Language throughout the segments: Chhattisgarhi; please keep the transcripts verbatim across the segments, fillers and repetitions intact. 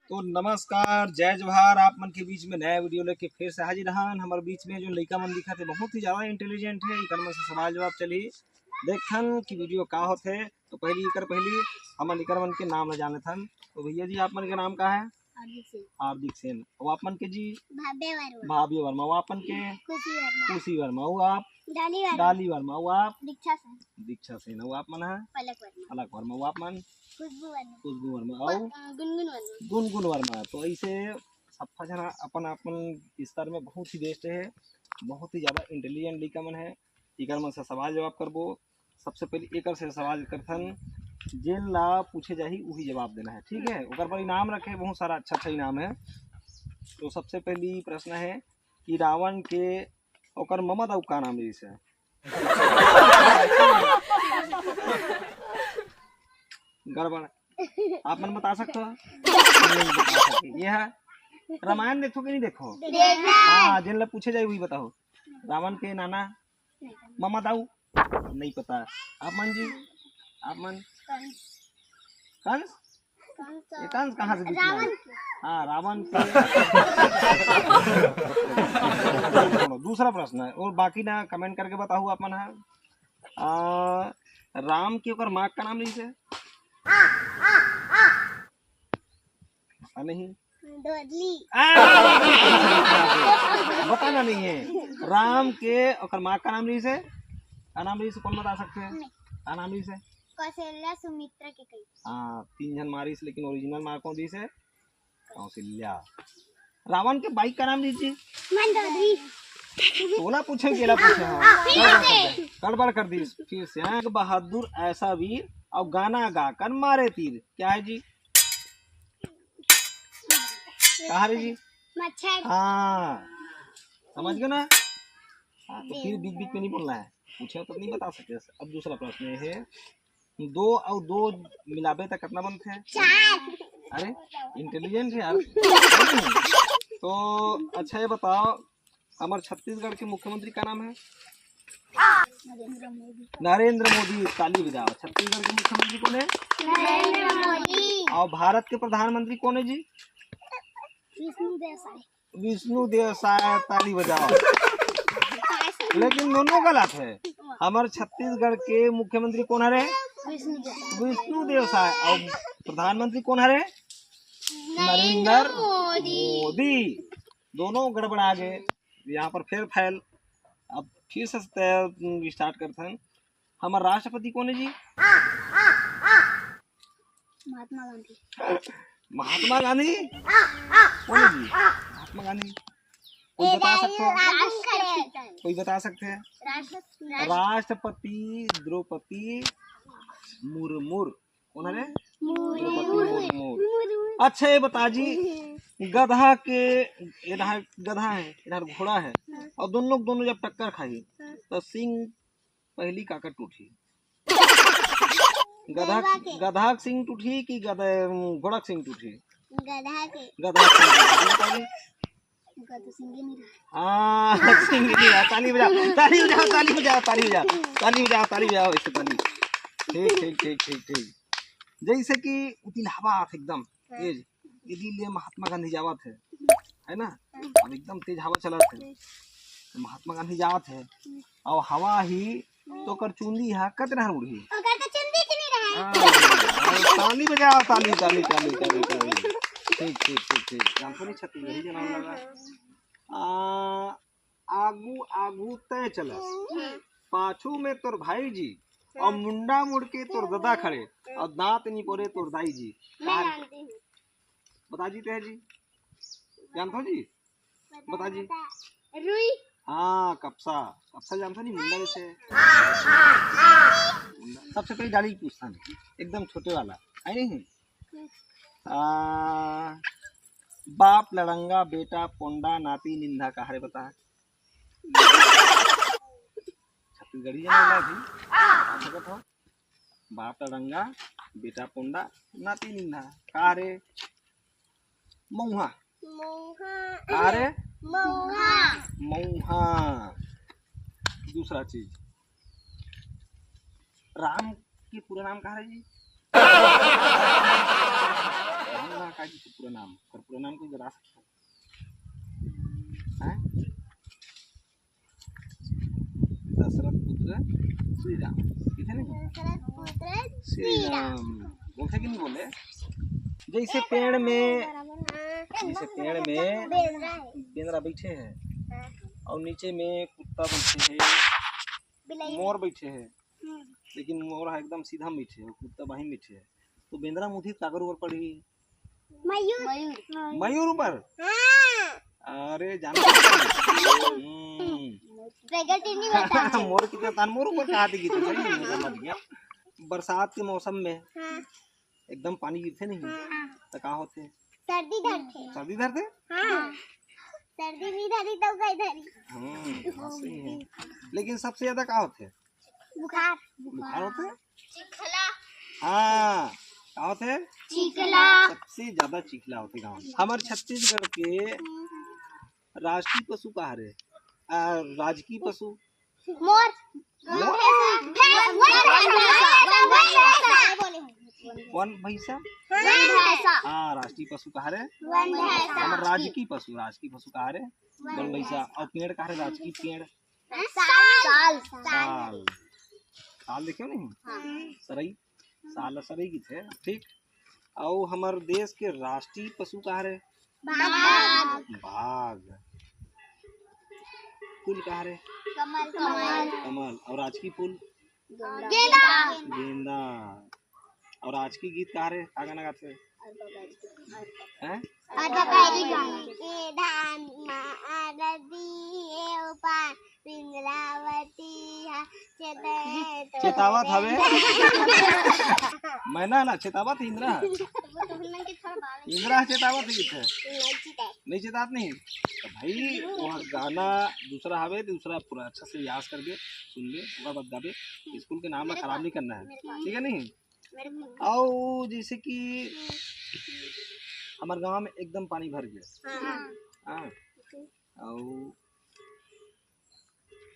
तो नमस्कार, जय जोहार। आप मन के बीच में नया वीडियो लेके फिर से हाजिर हन। हमर बीच में जो लइका मन दिखत हे, बहुत ही ज्यादा इंटेलिजेंट हे। इकर मन से सवाल जवाब चलही, देखथन कि वीडियो का होथे। तो पहली इकर पहली हमन इकर मन के नाम ला जान लेथन। तो भैया जी, आप मन के नाम का है? हार्दिक सेन। हार्दिक सेन। अउ आप मन के जी? भाव्य वर्मा। भाव्य वर्मा। अउ आप मन के? खुशी वर्मा। खुशी वर्मा। अउ आप? डाली वर्मा। डाली वर्मा। अउ आप? दीक्षा सेन। दीक्षा सेन। अउ आप मन ह? पलक वर्मा। पलक वर्मा। अउ आप मन? खुशबू वर्मा। खुशबू वर्मा। अउ? अ, गुनगुन वर्मा। गुनगुन वर्मा। तो ऐसे सफा झन अपन अपन स्तर में बहुत ही बेस्ट है, बहुत ही ज्यादा इंटेलिजेंट लइका मन है। इकर मन से सवाल जवाब करबो। सबसे पहले एकर से सवाल करथन, जेन ला पूछे जाही उही जवाब देना है, ठीक है? ओकर पर इनाम रखे, बहुत सारा अच्छा अच्छा इनाम है। तो सबसे पहली प्रश्न है कि रावण के ओकर ममा दाऊ का नाम रहिस है? गड़बड़। आप मन बता सकते हो? नहीं बता सके। ये है, रामायण देखो कि नहीं देखो? हाँ, जिन ला पूछे जाए वही बताओ। रावण के नाना, ममा दाऊ, नहीं पता। आप मन जी, आप मन? कंस। कंस? ये कंस कहाँ से दिखला? हाँ, रावण के। सुनो, दूसरा प्रश्न है, और बाकी ना कमेंट करके बताओ आप मन। हाँ, आ, राम के ओकर माँ का नाम रहिस है? पता नहीं। दोदली। आ, बताना नहीं है। राम के ओकर माँ का नाम रहिस है? का नाम रहिस है? कौन बता सकते हैं? नहीं। का नाम रहिस है? कौशल्या, सुमित्रा, कैकई। हाँ, तीन झन माँ रहिस, लेकिन ओरिजिनल माँ कौन रहिस है? कौशल्या। रावण के बाई का नाम रहिस जी? मंदोदरी। तोला पूछे, केला पूछे, हाँ। गड़बड़ कर दे, गड़बड़ कर दिस फिर से। हाँ, एक बहादुर ऐसा वीर, अउ गाना गाकर मारे तीर। क्या है जी? कहाँ रे जी? मच्छर। हाँ, समझ गए ना? हाँ, तो फिर बीच बीच में नहीं बोलना है, पूछे तो नहीं बता सकते। अब दूसरा प्रश्न ये है, दो अउ दो मिलाबे त कितना बनथे? चार। अरे, इंटेलिजेंट है यार। तो अच्छा, ये बताओ, हमर छत्तीसगढ़ के मुख्यमंत्री का नाम है? नरेंद्र मोदी। ताली बजाओ। छत्तीसगढ़ के मुख्यमंत्री कौन है? नरेंद्र मोदी। और भारत के प्रधानमंत्री कौन है जी? विष्णु देव साय। विष्णु देव साय। ताली बजाओ। लेकिन दोनों गलत है। हमर छत्तीसगढ़ के मुख्यमंत्री कौन हरे? विष्णु देव साय। और प्रधानमंत्री कौन हरे? नरेंद्र मोदी। दोनों गड़बड़ा गए। यहाँ पर फेर फैल। अब फिर से स्टार्ट करते हैं। हमर राष्ट्रपति कौन है जी? महात्मा गांधी। महात्मा गांधी? कौन है जी महात्मा गांधी? कोई बता सकते हैं? कोई बता सकते हैं? राष्ट्रपति द्रौपदी मुर्मू। कौन है रे? मुर्मू। अच्छा, ये बता जी, गधा के, इधर गधा है, इधर घोड़ा है, और दोनों लोग, दोनों जब टक्कर खाही, तो सिंग पहली काकर टूटही? गधा, गधा के सिंग टूटही कि गधा, घोड़ा के सिंग टूटही? गधा के। गधा के सिंग टूटही। हाँ, सिंग नहीं रहा। ताली बजाओ, ताली बजाओ, ताली बजाओ, ताली बजाओ, ताली बजाओ, ताली बजाओ, इससे ताली। ठीक, ठीक, ठीक, ठीक, ठीक। जैसे कि उतिल हवा आत एकदम तेज, इदी ले महात्मा गांधी जावत है, है ना? अब एकदम तेज हवा चलत है, तो महात्मा गांधी जावत है, और हवा ही तो ओकर चुंदी हा कतना उड़ही? ओकर तो चुंदी के नहीं रहे। हाँ, ताली बजाओ, ताली, ताली, ताली, ताली, ताली। ठीक, ठीक, ठीक, ठीक। जानथो नहीं, छत्तीसगढ़ी के नाम लगा। आ, आगू आगू तय चलस, पाछू में तोर भाई जी, और मुंडा मुड़ के तोर ददा खड़े, और दांत नहीं पोरे तोर दाई जी। मैं जानती हूँ। बता जी, तय जी, जानथो जी? बता जी। रुई। हाँ, कपसा। कपसा जानथो नहीं, मुंडा जैसे। मुंडा। सबसे पहले डाली पूछता हूँ, एकदम छोटे वाला, है नहीं? आ, बाप लड़ंगा, बेटा पोंडा, नाती निंदा का हरे बता। छत्तीसगढ़ी है ना भी? बता सकत हो। बाप लड़ंगा, बेटा पोंडा, नाती निंदा का हरे? मऊहा। मऊहा। का हरे? मऊहा। मऊहा। दूसरा चीज, राम के पूरा नाम का हरे जी? राम ला का कहिथे पूरा नाम? ओकर पूरा नाम कोई बता सकता है? हैं? दशरथ पुत्र श्री राम। कहिथे नहीं? दशरथ पुत्र श्री श्री राम। राम। बोलथे कि नहीं बोले? जैसे पेड़ में, जैसे पेड़ में बेंदरा है। बेंदरा बैठे हैं हाँ। और नीचे में कुत्ता बैठे है, बिलाई। मोर बैठे है, हम्म। लेकिन मोर ह एकदम सीधा बैठे है, कुत्ता बाही बैठे है, तो बेंदरा मुठी काकर ऊपर पड़ी? मयूर। मयूर। मयूर ऊपर? हाँ। अरे जान। हम्म। प्रगति नहीं होता है। मोर की तो तान मोर ऊपर कहा थी तो सही नहीं समझ गया। बरसात के मौसम में हाँ। एकदम पानी गिरथे नहीं हाँ। तो का होथे? सर्दी धरथे। सर्दी धरथे? हाँ। सर्दी नहीं धरी तो कई धरी। हम्म, बात सही है। लेकिन सबसे ज्यादा का होथे? बुखार। बुखार होथे? चिखला। हाँ, का होथे? चिखला। सबसे ज्यादा चिखला होथे गाँव में। हमर छत्तीसगढ़ के राष्ट्रीय पशु का हरे? आ, राजकीय पशु? मोर। मोर? भैंस, वन भैंसा। वन भैंसा। वन भैंसा। वन भैंसा। हाँ, राष्ट्रीय पशु का हरे? वन भैंसा। हमर राजकीय पशु, राजकीय पशु का हरे? वन भैंसा। और पेड़ का हरे राजकीय पेड़? साल। साल। साल। साल देखे नहीं? हाँ। सरई। साल सरई कहिथे, ठीक। अउ हमर देश के राष्ट्रीय पशु का हरे? बाघ। बाघ। फूल का हरे? कमल। कमल। कमल। और राजकीय फूल? गेंदा। गेंदा। और राजकीय गीत का हरे? का गाना गाथे? हैं? अरे बाबा, ये गाना। ए धान मा आरती ए उपान, इंद्रावती हा चेते तो चेतावत हवे। मैना ना, चेतावत इंद्रा। वो तो हम लोग के थोड़ा बाल इंद्रा चेतावत ही है। नहीं चेता। नहीं चेतात नहीं। तो भाई, वो गाना दूसरा हवे, दूसरा पूरा अच्छा से रियाज करके सुन ले, ओकर बाद गाबे। स्कूल के नाम ला खराब नहीं करना है, ठीक है नहीं? अउ जैसे कि हमर गांव में एकदम पानी भर गया। हाँ। हाँ। अउ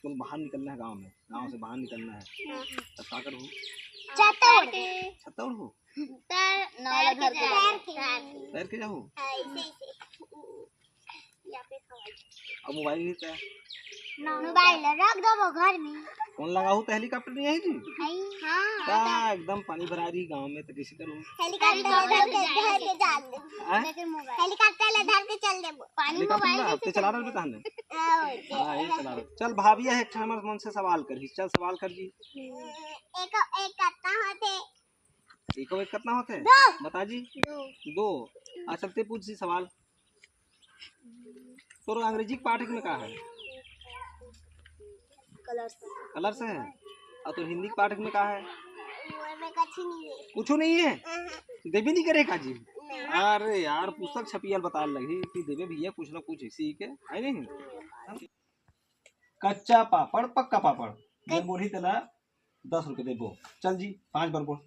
तुम बाहर निकलना है गांव में, गांव से बाहर निकलना है, हाँ। तब का करहू? छत्ता ओढ़ के। छत्ता ओढ़हू? पैर, नाव ला धर के। पैर के। पैर के जाहू? हाँ, ऐसे, ऐसे। यहाँ पे खड़ा है। अब मोबाइल नहीं था। मोबाइल रख दो वो घर में। फोन लगाहू तो हेलीकॉप्टर नहीं आई जी? आई। हाँ। का एकदम पानी भरा रही गांव में, तो कैसे करूँ? हेलीकॉप्टर ले धर के, धर के चल दे। हाँ? लेकिन मोबाइल। हेलीकॉप्टर ले धर के चल दे वो। पानी हेलीकॉप्टर मोबाइल ना, कैसे अब तो चला चल रहा दे? बता ने। हाँ, ये चला रहा। चल भाभी, एक ठन हमर मन से सवाल कर, चल सवाल कर जी। एक, एक कितना होते? एको एक कितना होथे? दो। बता जी। दो। दो। अच्छा, ते पूछ जी सवाल। तोर अंग्रेजी के पाठ में का है? कलर से। कलर से है? और तोर हिंदी के पाठ में का है? ओमे कुछ नहीं है। कुछ नहीं है? अहं। देबे नहीं करे का जी? नहीं। अरे यार, पुस्तक छपियल बताए लगी कि देबे भैया कुछ ना कुछ इसी के, है नहीं? कच्चा पापड़, पक्का पापड़। मैं बोली तेला दस रुपये देबो। चल जी, पांच बार बोल।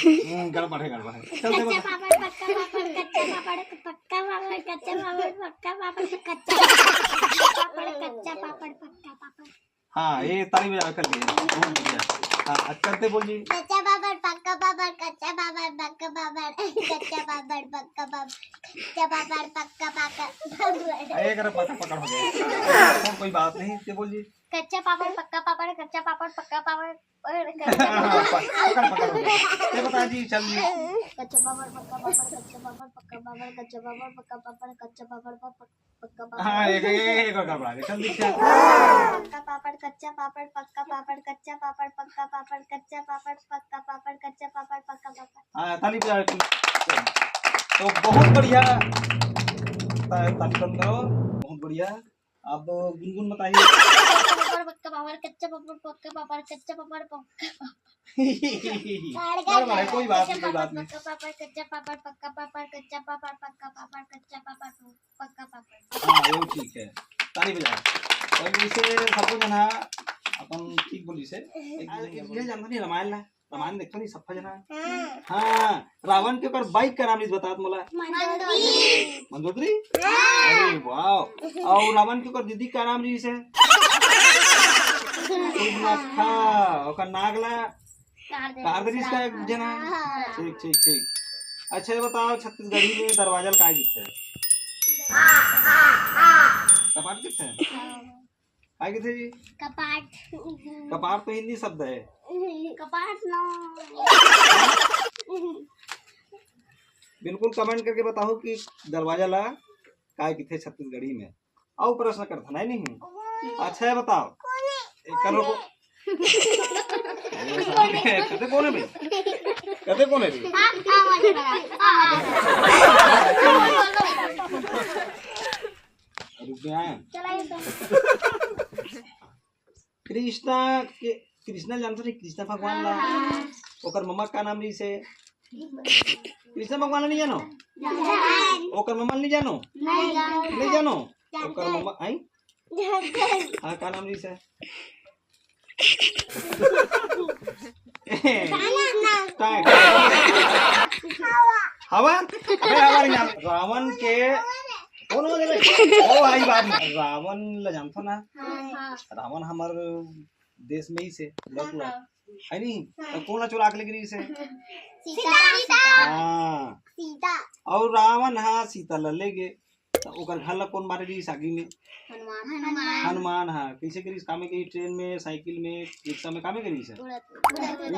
हम्म, गड़बड़ है, गड़बड़ है। चल, चल, कच्चा बोल। पापड़, पक्का पापड़, कच्चा पापड़, पक्का पापड़, कच्चा पापड़, पक्का पापड़, कच्चा पापड़, कच्चा पापड़, पक्का पापड़। हाँ, ये ताली बजा कर लिए। बहुत बढ़िया। हाँ, अब चलते बोल जी। कच्चा पापड़, पक्का पापड़, कच्चा पापड़, पक्का पापड़, कच्चा पापड़, पक्का पापड़, कच्चा पापड़, पक्का पापड़, पापड़। अरे, अगर पकड़, पकड़ हो गया। और कोई बात नहीं, ते बोल जी। कच्चा पापड़, पक्का पापड़, कच्चा पापड़, पक्का पापड़, और कच्चा पापड़। पकड़, पकड़ हो गया। ये बता जी, चल जी। कच्चा पापड़, पक्का पापड़, कच्चा पापड़, पक्का पापड़, कच्चा पापड़, पक्का पापड़, पक्का पापड़। हाँ, एक, एक, एक और गड़बड़ा गया। चल, दीक्षा। पक्का पापड़, कच्चा पापड़, पक्का पापड़, कच्चा पापड़, पक्का पापड़, कच्चा पापड़, पक्का पापड़, कच्चा पापड़, पक्का पापड़। हाँ, ताली बजा। तो बहुत बढ़िया। ता-, ताली बंद करो। बहुत बढ़िया। अब गुनगुन बताइए। पापड़, पक्का पापड़, कच्चा पापड़, पक्का पापड़, कच्चा पापड़, पक्का पापड़। गड़बड़ है, कोई बात नहीं, कोई बात नहीं। पक्का पापड़, कच्चा पापड़, पक्का पापड़, कच्चा पापड़, पक्का पापड़, पक्का पापड़। हाँ, वो ठीक है। ताली बजाओ। और इसे सबको जना अपन ठीक बोली से। एक दूसरे के ये जानता नहीं, रामायण ला, रामायण देखता नहीं, सबका जना। हाँ। हाँ, रावण के ऊपर बाइक का नाम नहीं बतात मोला। मंदोदरी। मंदोदरी? हाँ। अरे वाह। और रावण के ऊपर दीदी का नाम रही से? सुर्पनखा। ओकर नाक ला काट दे। काट दे इसका एक जना। हाँ। ठीक, ठीक, ठीक। अच्छा, ये बताओ, छत्तीसगढ़ी में दरवाजा ला काय कथे? कपाट कथे? काय कथे जी? कपाट। कपाट तो हिंदी शब्द है। कपाट ना। बिल्कुल comment करके बताओ कि दरवाजा ला काय कथे छत्तीसगढ़ी में। अउ प्रश्न करथन, है नहीं? अच्छा, ये बताओ, एक करो को कथे कोन हे भाई? कथे कोन हे भाई? रुक गया है। कृष्णा के, कृष्णा जानथो नहीं, कृष्णा भगवान ला? ओकर ममा का नाम रहिस हे? कृष्णा भगवान ला नहीं जानो? ओकर ममा ला नहीं जानो? नहीं जानो। ओकर ममा आई? हाँ, का नाम रहिस हे? टाइम। हवा? अबे हवा नहीं जान। रावण के कौन हो गए? ओ भाई बाप, रावण ला जानथो ना? रावण हमर देश में ही से, लोक ला, है नहीं? तो कौन ला चुरा के लेके रहिस हे? सीता। हाँ। सीता। अउ रावण हा सीता ला ले गे, तो ओकर घर ला कौन मारे रहिस आगी में? हनुमान। हनुमान। हनुमान हा। कैसे गे रहिस? कामे गे रहिस? ट्रेन में, साइकिल में, रिक्शा में, कामे गे रहिस हे? उड़त।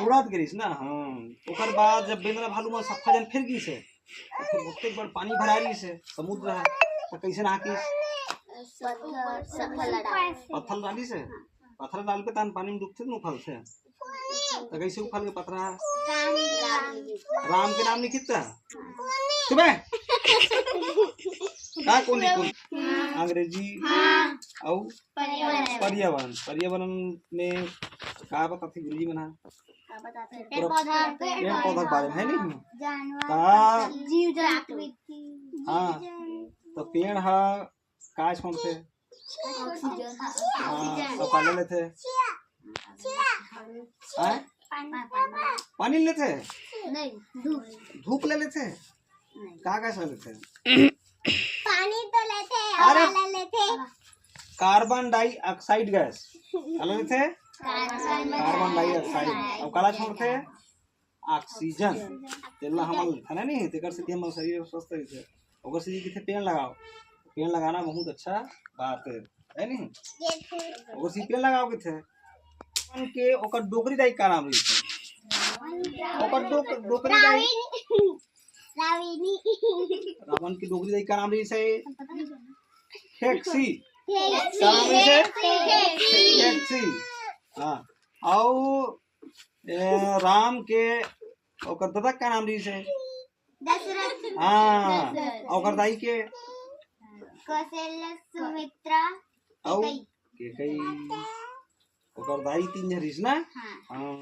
उड़त गे रहिस ना। हाँ। ओकर बाद जब बेंदरा भालू मन सफा जन फिर गिस हे, तो फिर ओतेक बड़ पानी भरा रहिस हे, समुद्र हे, तो कैसे नहा के? पत्थर, पत्थर ला डालिस हे। पत्थर डाल के तहन पानी में डूबथे तो उफलथे। तो कैसे उफल के पत्थर? राम, राम। राम के नाम लिखिस त? सुबह? का कौन लिखिस? अंग्रेजी अउ पर्यावरण। पर्यावरण में का बताथे गुरुजी मन ह? का बताथे? पूरा पेड़ पौधा, पेड़ पौधा के बारे में, है नहीं? जानवर, का? जीव जंतु। हाँ, तो पेड़ ह का छोड़थे? ऑक्सीजन। हाँ, तो का ले लेथे? हाँ? पानी लेथे? नहीं, धूप। धूप ले लेथे? नहीं। का का ले लेथे? पानी तो लेथे, अरे! हवा ले लेथे। Carbon dioxide gas. का ले लेथे? Carbon carbon dioxide. अउ काला छोड़थे? ऑक्सीजन। तेला हमन लेथन नहीं, तेकर सेती हमर शरीर स्वस्थ रहिथे। ओकर सेती कथे पेड़ लगाओ। पेड़ लगाना बहुत अच्छा बात है, है नहीं? ओकर सेती पेड़ लगाओ कथे। रावण के ओकर डोकरी दाई का नाम रहिस हे? ओकर डोक-, डोकरी दाई। रावण के डोकरी दाई का नाम रहिस हे? हेक्सी। का नाम रहिस हे? हेक्सी। हाँ। अउ ए, राम के ओकर ददा का नाम रहिस हे? दशरथ। हाँ, दशरथ। ओकर दाई के? कौशल्या, सुमित्रा, अउ कैकई। कैकई। ओकर दाई तीन झन रहिस ना? हाँ। हाँ।